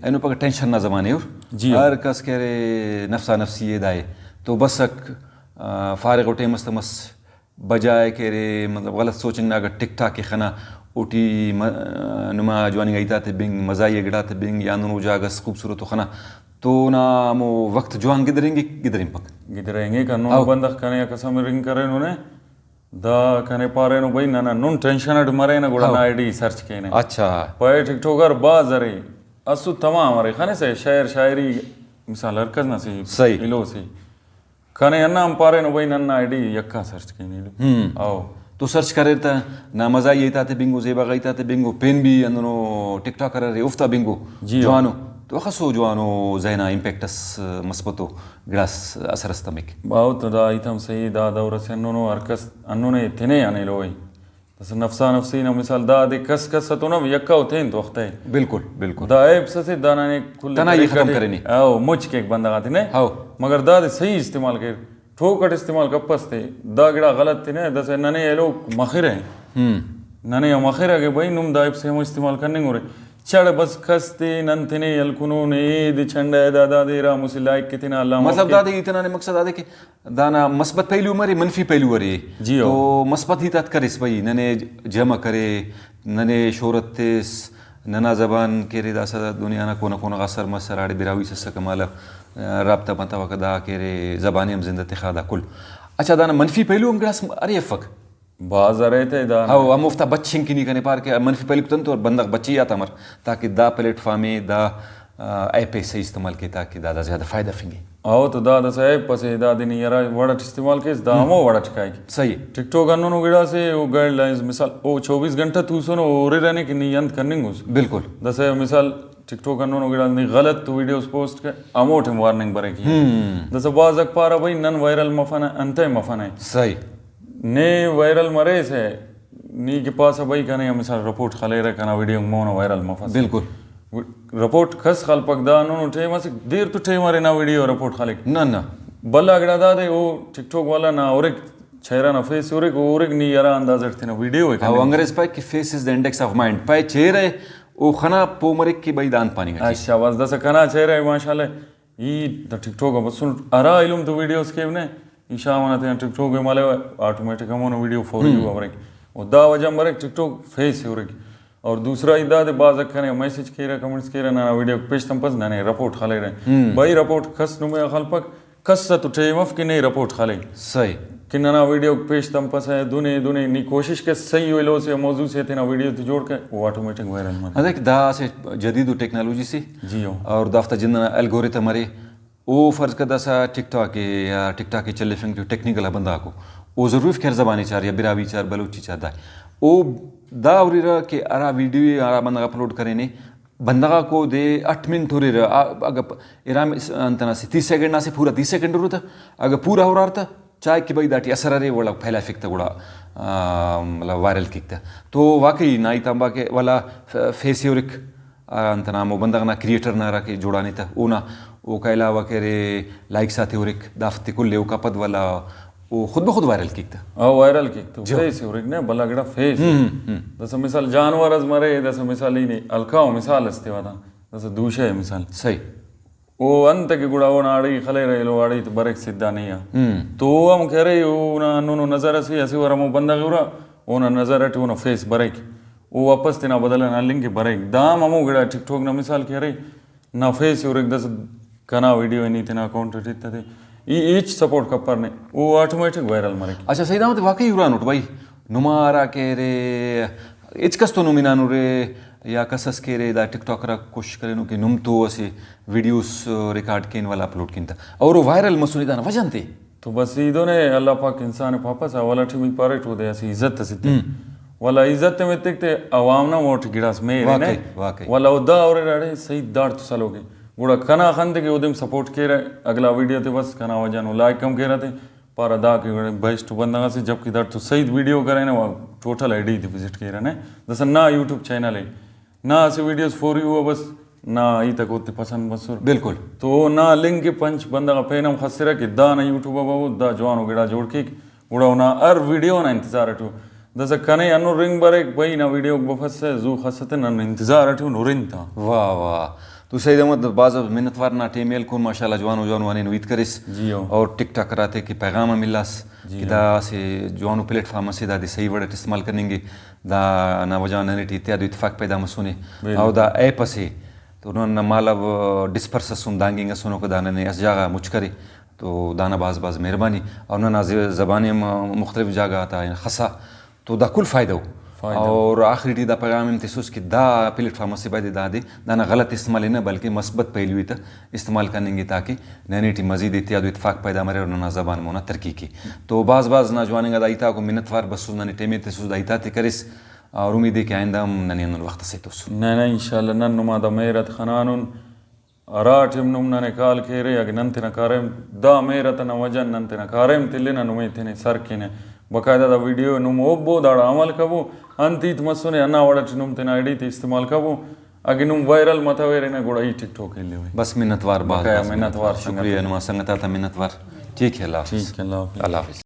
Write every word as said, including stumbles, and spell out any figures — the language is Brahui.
اینو پگہ ٹینشن نا زمانے ہُر۔ جی ہاں۔ ہر کس کہ ارے نفسا نفسی ءِ دائے تو بسک، آ، فارغ ءُ ٹائم اس تہ مس، بجائے کہ ارے مطلب غلط سوچنگ نا، اگر ٹک ٹاک ءِ خنا اوٹی م-، نما جواننگا ہیتاتے بنگ، مزاحیہ گڑاتے بنگ یا ہندنو جاگہ اس خوبصورت ءُ خنا تو اونا ہمو وخت جوان گدرینگک، گدرینگپک۔ گدرینگک، ہندنو ہاؤ۔ بندغ کنے آ کسم رنگ کرینو نے، دا کنے پارینو بھئی ننا نن ٹینشن اٹ مرینہ، گڑا ہاؤ۔ نا آئی ڈی سرچ کینہ۔ اچھا۔ پائے ٹک ٹاکر بھاز ارے، اسو تمام ارے، خنسہ شعر شاعری مثال ہر کس نا سے صحیح۔ ایلو سے۔ کنے ہندا ہم پارینو بھئی نن نا آئی ڈی یکا سرچ کینہ ایلو۔ ہم۔ او۔ تو سرچ کریر تہ نا مزاحیہ ہیتاتے بنگو، زیبا غا ہیتاتے بنگو، پین بھی ہندنو ٹک ٹاکر ارے اوفتا بنگو۔ جی ہاں۔ جوانو۔ تو اخسو جوانو ذہنا امپیکٹ اس مثبتو گڑاس اثر اس تمک۔ باوہ تو دا ہیت ہم صحیح، دا دور اسے ہندنو ہر کس ہندن ءِ تینے آن ایلو ءِ۔ داسہ نفسا نفسی نا مثال دادے کس کس اتون ہم یکہ او تین تو اختہ ءِ۔ بالکل، بالکل۔ دا ایپس اسے دا ننے کل تنہائی ختم کرینے۔ او مچ کیک بندغ آتے نے۔ ہاؤ۔ مگر دادے صحیح استعمال کیر۔ ٹھوک اٹ استعمال کپس تے۔ دا گڑا غلط تینے، داسہ ننے ایلو مخرہ۔ ہم۔ ننے آ مخرہ کہ بھئی نم دا ایپس ءِ ہمو استعمال کننگ اُرے۔ چڑ بس کس تے نن تینے ہلکنو نے، اے دے چنڈہ ءِ دا، دادے ارا مسہ لائک کہ تینا علامہ مطلب اوفتے۔ دادے ای تینا نے مقصد دادے کہ دانا مثبت پہلو ہم ارے، منفی پہلو ارے۔ جی ہو۔ تو مثبت ہیت آک کریس بھئی، ننے جمع کرے، ننے شہرت تس، ننا زبان کہ ارے داسہ دنیا نا کونہ کونہ غا سر مسر، ہراڑے براہوئی اس اسکہ مالو، رابطہ متوکہ، دا کہ ارے زبان ءِ ہم زندہ تخا دا کل۔ اچھا، دانا منفی پہلو ہم گڑاس ارے افک؟ بھاز ارے تہ دا۔ ہو، ہموفتا بچنگ کہ نی کنے پار کہ منفی پہلوک تنتو بندغ بچے آتا مر، تاکہ دا پلیٹ فارم ءِ، دا، آ، ایپ ءِ صحیح استعمال کے تاکہ دادا زیادہ فائدہ ہرفنگے۔ ہو تو دا داسہ ایپ اسے، دادے نی ہرا وڑ اٹ استعمال کیس دا ہمو وڑ اٹ کائک۔ صحیح۔ ٹک ٹاک ہندنو گڑاسے، او گائیڈ لائنز مثال او چوبیس گھنٹہ توسنو، او ہُررہ نے کہ نی انت کننگ اُس۔ بالکل۔ داسہ مثال ٹک ٹاک ہندنو گڑاس نی غلط ویڈیوز پوسٹ کے، ہمو ٹائم وارننگ بریک۔ ہم۔ داسہ بھاز آک پارہ بھئی نن وائرل مفنہ، انتئے مفنہ۔ صحیح۔ نے وائرل مریسہ، نی کہ پاسہ بھئی کنے آ مثال رپورٹ خلیرہ، کنا ویڈیو مون آ وائرل مفسہ۔ بالکل۔ رپورٹ کس خلپک، دا ہندنو ٹائم اسے دیر تو ٹائم ارے نا ویڈیو رپورٹ خلیک۔ نہ، نہ۔ بھلا گڑا دادے او ٹک ٹاک والا نا ہُرک، چہرہ نا فیس ہُرک، او ہُرک نی ہرا اندازہ ٹی تینا ویڈیو ءِ او کننگ۔ انگریز پائک کہ فیس از دا انڈیکس آف مائنڈ۔ پائے چہرہ ءِ او خنا پہہ مریک کہ بھئی دا انت پاننگ اٹی۔ ہاں، شاباس، داسہ کنا چہرہ ءِ ماشاءاللہ ای دا ٹک ٹاک آ بسنٹ، ہرا ایلم تو ویڈیوز کیو نے، ای شام انا تینا ٹک ٹاک ءِ مالو، آٹومیٹک ہمونو ویڈیو فوری ہم۔ او بریک۔ و دا وجہ ہم بریک ٹک ٹاک فیس ءِ ہُرک۔ اور دوسرا ای دادے بھاز اک کنے میسج کیرہ، کمنٹس کیرہ، ننا ویڈیو پیش تمپس، ننے رپورٹ خلیرہ۔ ہم۔ بھئی رپورٹ کس نمے آ خلپک، کس اتو ٹائم اف کہ نے رپورٹ خلے۔ صحیح۔ کہ ننا ویڈیو پیش تمپسہ، دنے دنے نی کوشش کیس صحیح و ایلو سے موضوع سے تینا ویڈیو تے جوڑ کے، او آٹومیٹک وائرل مرے۔ ہاں دیکھ، دا اسہ جدید و ٹیکنالوجی سے۔ جی ہو۔ اور دافتا جند ئنا الگوریتم ارے۔ او فرض کر داسہ ٹک ٹاک ءِ یا ٹک ٹاک ءِ چلیفنگ ٹی ٹیکنیکل آ بندغاکو، او ضروری اف کہ ہر زبان ءِ چار یا براہوئی چار، بلوچی چار دا۔ او دا ہُررہ کہ ہرا ویڈیو ءِ ہرا بندغ اپلوڈ کرینے، بندغاک اودے اٹ منٹ ہُررہ، آ، اگہ پ-، ارام اس-، انت ئنا اسہ تیس سیکنڈ نا اسہ پورا تیس سیکنڈ ہُرتہ، اگہ پورا ہُرار تہ چائک کہ بھئی داٹی اثر ارے، ولا پھیلافک تہ گڑا، آ، مطلب وائرل کیک تہ۔ تو واقعی نا ہیت آنبار کہ ولا ف-، فیس ءِ ہُرک، آ، انت ئنا ہمو بندغ نا کریئٹر نا ہراکہ جوڑانے تہ اونا، اوکا علاوہ کہ ارے لائکس آتے ہُرک، دافتے کل ءِ اوکا پد ولا او خود بخود وائرل کیک تہ۔ ہاں، وائرل کیک تہ۔ جی۔ فیس ءِ ہُرک نے، بھلا گڑا فیس۔ ہم، ہم، ہم۔ داسہ مثال جانور اس مرے، داسہ مثال ای نے ہلکاؤ مثال اس تیوہ تا، داسہ دوشہ ءِ مثال۔ صحیح۔ او انت کہ گڑا اونا اڑے خلیرہ ایلو اڑے تہ بریک سدھا نے آ۔ ہم۔ تو او ہم کہ ارے اونا ہندنو نظر اسے، اسہ وار ہمو بندغ ءِ ہُرا، اونا نظر اٹ اونا فیس بریک۔ او واپس تینا بدل ئنا ہلنگ کہ بریک۔ دا ہم ہمو گڑا ٹک ٹاک نا مثال کہ ارے، نا فیس ءِ ہُرک داسہ کنا ویڈیو ءِ نی تینا اکاؤنٹ اٹ ایتہ تے، ای ہچ سپورٹ کپر نے، او آٹومیٹک وائرل مریک۔ اچھا سعید احمد، واقعی ہُرانٹ بھائی، نما ہرا کہ ارے ہچ کس تو نم ہنانُرے یا کس اس کہ ارے دا ٹک ٹاکر آک کوشش کرینو کہ نم تو اسہ ویڈیوز ریکارڈ کین ولا اپلوڈ کین تہ، اور او وائرل مسنے، دانا وجہ انت ءِ؟ تو بس ای دن ءِ اللہ پاک انسان ءِ پاپس، اولا ٹی بھی پاریٹ اودے اسہ عزت اسے تے۔ ہم۔ ولا عزت ءِ متک تے عوام نا ووٹ گڑاس مہر ءِ نے۔ واقعی، واقعی۔ ولا او دا ہُرے داڑے سعید داڑتو سلوک ءِ۔ گڑا کنا خن تے کہ اودے ہم سپورٹ کیرہ، اگلا ویڈیو تے بس کنا وجہ نو لائک ہم کیرہ تے پارہ دا کہ گڑا بیسٹ بندغ اسے، جبکہ داڑتو سعید ویڈیو کرینہ و ٹوٹل آئی ڈی تے وزٹ کیرہ نے۔ داسہ نا یوٹیوب چینل ءِ۔ نا اسہ ویڈیوز فوری ہوا بس، نا ہیت آک اوتے پسند مسر۔ بالکل۔ تو نا لنک ءِ پنچ بندغ آ پین ہم خسرہ کہ دا نا یوٹیوب آ بابو دا جوانو گڑا جوڑ کیک، گڑا اونا ہر ویڈیو نا انتظار اٹی او۔ داسہ کنے ہندن رنگ بریک بھئی، نا ویڈیو بفسہ، زو خستے، نن انتظار اٹی ان ہرن تا۔ واہ واہ۔ تو سعید احمد، بھاز منت وار نا ٹائم ہیل کن، ماشاءاللہ جوانو جوانو ہنینو ہیت کریس۔ جی ہو۔ اور ٹک ٹاک ہراتے کہ پیغام ہم ملاس جی کہ ہو۔ دا اسہ جوانو پلیٹ فارم اسے، دادے صحیح وڑ اٹ استعمال کننگے، دا نا وجہ ننے ٹی اتحاد و اتفاق پیدا مسنے۔ بالکل۔ او دا ایپ اسے تو نن مالو ڈسپرس اسن، دانگ اینگ اسنو کہ دا ننے اس جاگہ مچ کرے، تو دانا بھاز بھاز مہربانی۔ اور ننا ز-، زبان ہم مختلف جاگہ غاتا خسا تو دا کل فائدہ ء۔ فائدہ۔ اور آخری ٹی دا پیغام ہم تسوس کہ دا پلیٹ فارم اسے بایدے دادے دانا غلط استعمال ء نہ بلکہ مثبت پہلو ء تہ استعمال کننگے تاکہ ننے ٹی مزید اتحاد و اتفاق پیدا مرے اور ننا زبان مونا ترقی کے۔ تو بھاز بھاز نا جوان انگا دا ہیتاکو منت وار بسوس، ننے ٹائم ء تسوس دا ہیتاتے کریس، اور امید ء کہ آئندہ ہم ننے ہندن وخت اسے توسو۔ نہ نہ، انشاءاللہ نن نما دا مہر ات خنانن۔ ہرا ٹائم نم ننے کال کیرے، اگہ نن تینا کاریم دا مہر ات ئنا وجہ نن تینا کاریم تلنہ، نمے تینے سر کینہ۔ باقاعدہ دا ویڈیو نم ہوبو، داڑا عمل کبو، انت ہیت مسنے ہندا وڑ اٹ نم تینا آئی ڈی تے استعمال کبو۔ اگہ نم وائرل متویرنہ گڑا ای ٹک ٹاک ایلیوے۔ بس منت وار، بھاز بقایا بھاز منت وار سنگت۔ شکریہ نما سنگت آتا منت وار۔ ٹھیک ہے، اللہ حافظ۔ ٹھیک ہے، اللہ حافظ۔ اللہ حافظ۔